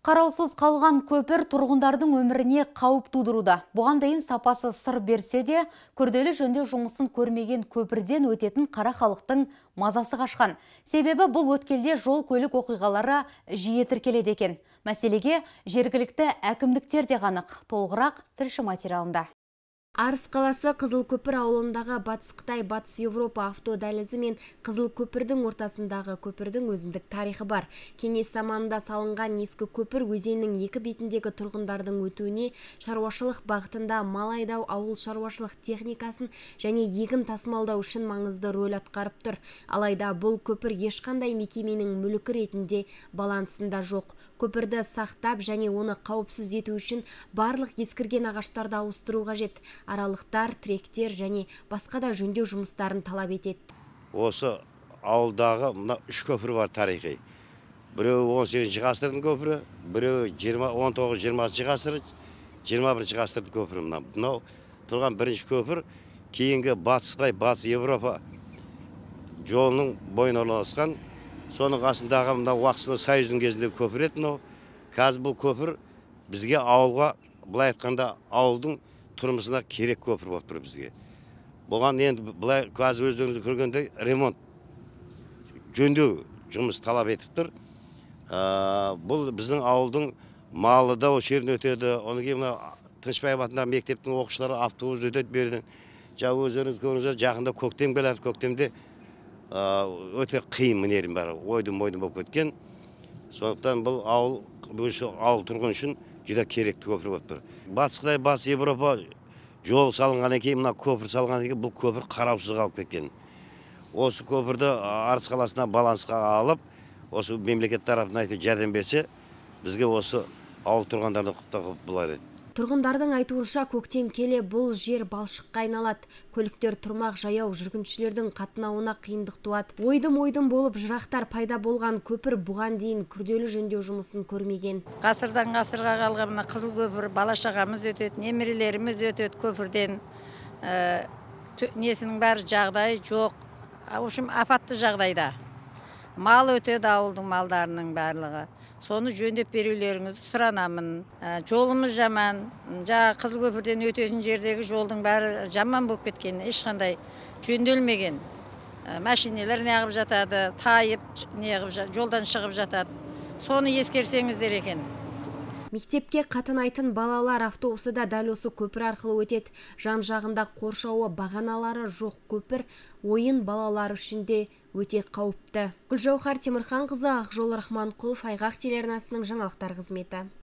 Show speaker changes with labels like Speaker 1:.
Speaker 1: Қараусыз қалған көпір тұрғындардың өміріне қауіп тудыруда. Бұған дейін сапасы сыр берсе де, күрделі жөндеу жұмысын көрмеген көпірден өтетін қара халықтың мазасы қашқан. Себебі бұл өткелде жол көлік оқиғалары жиі тіркеледі екен. Мәселеге жергілікті әкімдіктер де қанық. Толығырақ тілші материалында.
Speaker 2: Арыс қаласы Қызылкөпір ауылындағы Батыс Қытай, Батыс Еуропа автодәлізі мен Қызылкөпірдің ортасындағы көпірдің өзіндік тарихы бар. Кеңес заманында салынған ескі көпір өзеннің екі бетіндегі тұрғындардың өтуіне, шаруашылық бағытында мал айдау, ауыл шаруашылық техникасын және егін тасымалдау үшін маңызды рөл атқарып тұр. Алайда бұл көпір ешқандай мекеменің мүлкі ретінде балансында жоқ. Көпірді сақтап және оны қауіпсіз ету үшін барлық ескірген ағаштарды ауыстыру қажет. Аралықтар, тіректер және басқа да жөндеу жұмыстарын талап етеді.
Speaker 3: Осы ауылдағы мына үш көпір бар тарихи. Біреуі 18 ғасырдың көпірі, біреуі 19-20 ғасыр, 21 ғасырдың көпірі мына. Мынау тұрған бірінші көпір кейінгі Батыс Қытай, Батыс Еуропа жолының бойына орналасқан. Соның қасындағы мына уақытысында Союздың кезіндегі көпір еді мынау. Қазір бұл көпір бізге ауылға, былай айтқанда, ауылдың тұрмысына керек көпір болып тұр бізге. Бұған енді былай қазір өздеріңіз көргендей ремонт, жөндеу жұмыс талап етіп тұр. Бұл біздің ауылдың малы да осы жерден өтеді. Одан кейін мына Тынышбаев атындағы мектептің оқушылары автобус өтеді берден. Жаңа өздеріңіз көрдіңіздер, жақында көктем келеді, көктемде өте қиын мінерім бәрі, ойдым-ойдым болып кеткен. Сондықтан бұл ауыл, ауыл тұрғын үшін жүдә керекті көпір болып тұр. Батыс Қытай, Батыс Еуропа жол салынғаннан кейін, мына көпір салынғаннан кейін бұл көпір қараусыз қалып кеткен. Осы көпірді Арыс қаласына балансқа алып, осы мемлекет тарапынан айтып жәрдем берсе, бізге осы ауыл тұрғындарына құптап болар еді.
Speaker 2: Тұрғындардың айтуынша, көктем келе бұл жер балшыққа айналады. Көліктер тұрмақ жаяу жүргіншілердің қатынауына қиындық туады. Ойдым-ойдым болып жырақтар пайда болған көпір бұған дейін күрделі жөндеу жұмысын көрмеген.
Speaker 4: Ғасырдан ғасырға қалған мына қызыл көпір, бала шағамыз өтеді, немерелеріміз өтеді көпірден. Несінің бәрі жағдайы жоқ. В общем, апатты жағдайда. Мал өтеді, ауылдың малдарының барлығы. Соны жөндеп берулеріңізді сұранамын. Жолымыз жаман. Жаңа қызыл көпірден өтетін жердегі жолдың бәрі жаман болып кеткен, ешқандай жөнделмеген. Машинелер неғып жатады, тайып неғып жолдан шығып жатады. Соны ескерсеңіздер екен.
Speaker 2: Мектепке қатынайтын балалар автобусы да дәл осы көпір арқылы өтеді. Жан жағында қоршауы, бағаналары жоқ көпір ойын балалар үшін де өте қауіпті. Гүлжауһар Темірханқызы, Ақжол Рахманқұлов, Айғақ телеарнасының жаңалықтар қызметі.